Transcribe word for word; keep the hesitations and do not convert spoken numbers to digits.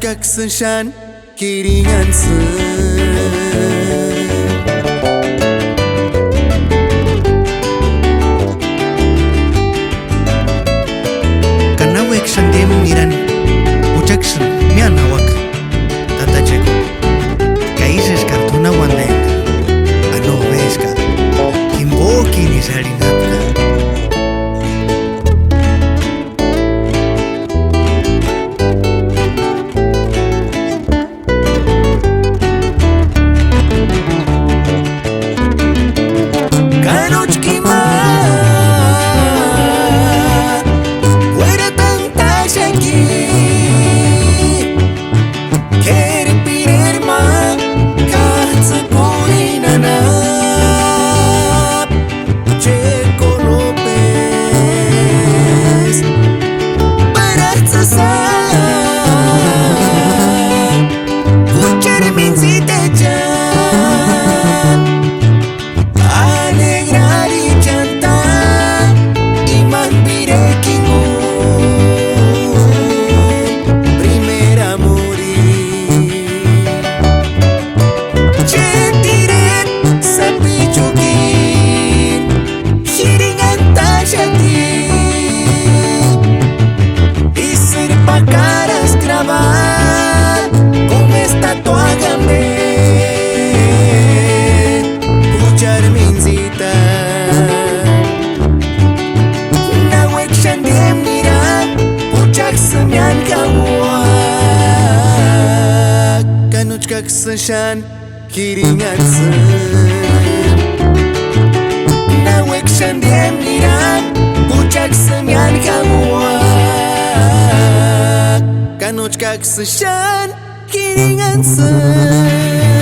Nóchkaksïni xáni jirinhantsïni. Ka náuek'i xáni tiémpu nirani, juchaksïni miáni jauaka, tatachekua. Ka ísï eskari t'u na uantenka, a no, véskari, jimpok'inisï arhini jápka. Ka nóchka ima uératantaxaki, k'éri pireri ma káts'ïkurini anapu. Checo López, parajtsïsï juchari mintsitechani, alegrarichantani imani pirekini jinguni, primera muri. Chétireni sapichukini jirinhantaxati, isïri pakaraska grabar, como estatua Agamben, juchari mintsita. Náuek'i xáni tiémpu nirani, juchaksïni miáni jauaka, ka nóchkaksïni xáni jirinhantsïni. Náuek'i xáni tiémpu nirani, juchaksïni miáni jauaka, ka nóchkaksïni xáni jirinhantsïni.